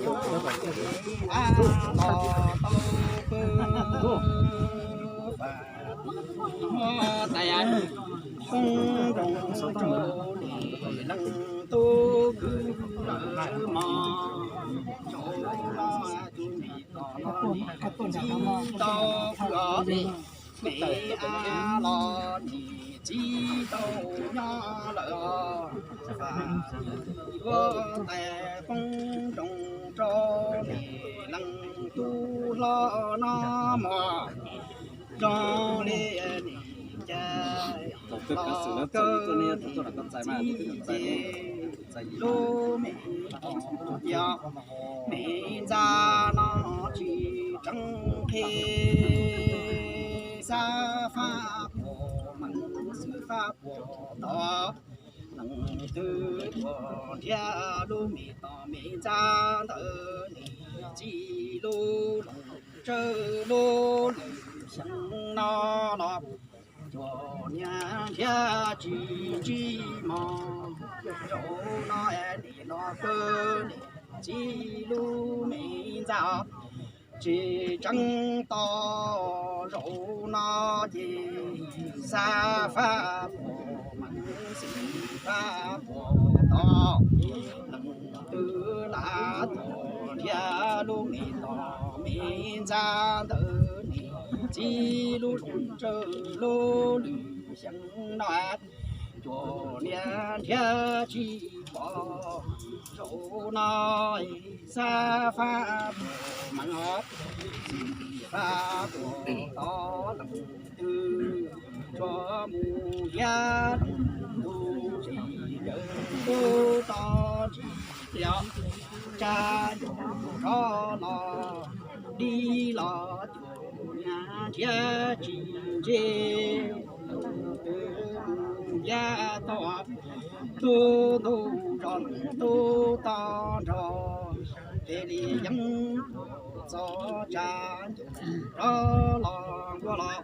Los tau pw fam muab tais poob nroog rau nim leej tub kwv lawv mog. Rau no tus nim tom no nim tsis tau pw os. Mem a los nim tsis tau nyob lawm os. Fam muab tais poob nroog rau nim leej tub hlob no mog. Zoo li nim cas los kawg nim txiv ces lub me ntxhais, me ntxhais no tsis tseeb qhia. Xav faj puas meej, xav faj puas tau, leej twg tuaj nrhiav lub me ntxhais, me ntxhais ntawd nim txiv lub loos tsawg lub lwm xyoo no los cuag niag nrhiav tsis ntsib mog. Zaum no es nim los kawg nim txiv lub me ntxhais os, tsis tseeb tau zaum no ces xav faj puas meej, xav faj puas tau, leej twg lam tuaj nrhiav lub me ntxhais, me ntxhais ntawd nim txiv lub loos tsawg lub lwm xyoo no cuag niag nrhiav tsis pom. Zaum no xav faj puas meej os, xav faj puas tau, leej twg tsuas mus nrhiav leej tub tsis yawg tub tau tsis tias tsab ncauj rov los dib los cuag niag nrhiav tsis ntsib. Leej twg mus nrhiav tau tub ntuj tso leej tub tau nrog, ces li yeej txog tsab ncauj rov los nkuaj los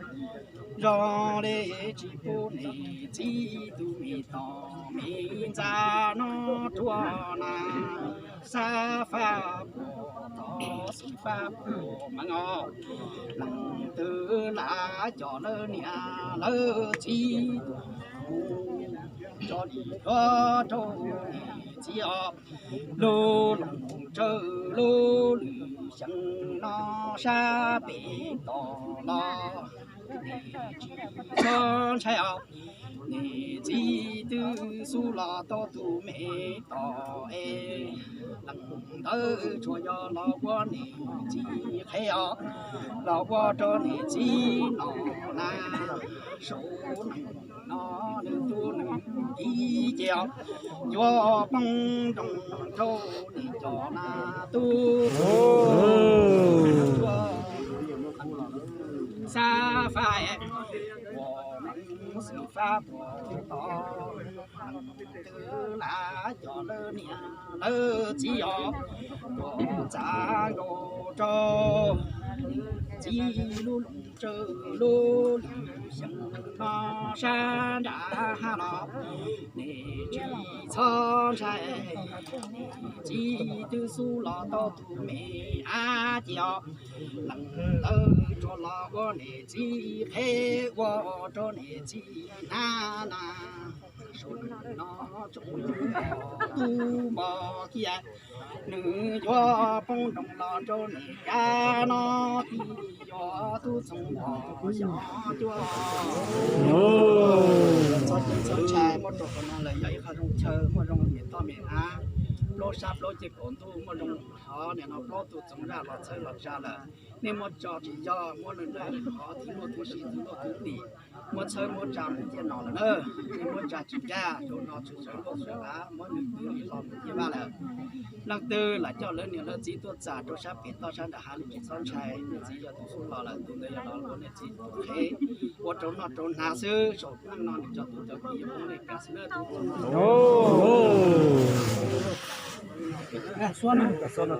zoo li tsis pub niam txiv tus me ntxhais, me ntxhais no ruam na. Xav faj puas tau, xav faj puas meej os, leej twg lam coj lawv niam lawv txiv tso li duab rau niam txiv os. Lub loos tsawg lub lwm xyoo no sab pem toj los, niam txiv txhob ntshai os, niam txiv twb xub los tau tus me ntxhais es, leej ntawd tsuas yog los ua niam txiv qhev os, los ua rau niam txiv no na. Saum no nws tub nws kiv ces yuav poob nroog rau niam cov na tub. Xav faj puas meej, xav faj puas tau, leej twg lam coj lawv niam lawv txiv os, tuaj txav nkaus rau niam txiv lub loos tsawg lub lwm xyoo no sab nram hav los, niam txiv txhob ntshai, niam txiv twb xub los tau tus me ab ces os, leej ntawd tsuas los ua niam txiv qhev ua rau niam txiv hnav na. Saum no tsoom tub npog kiag, nws yuav poob nroog los rau niam cab no, tib yuav tub txoov uas xyov cuab. Txhob ceeb txhob ntshai, muab rau qhov no lawm yog ib qho zoo chaw, muaj zoo niam toj me ab, plaub sab plaub ceg kaum ntuj, muaj zoo hov niam no plaub tug txoov zaj los txhawb los tsa lawm. Nej muab tso tsis yog muab nws noj hov, tib muaj tub si tib muaj tub tim, muab txhawb muab tsa mus ciaj no lawm na. Nej muab tsa tsis ncaj, rau no tshwm sawv luaj sawv av, muab nws twb los mus ciaj vaj lawm. Leej twg lam coj lawv niam lawv txiv tuaj txam rau sab pem toj sab nram hav, nej tsis txhob ntshai, nej txiv yog tus xub los lawm, tus ntawd yog los ua nej txiv tus qhev, ua rau noj rau hnav xwb. Saum neej no nws cov tub cov kiv yuav poob nej kab xwb na tub.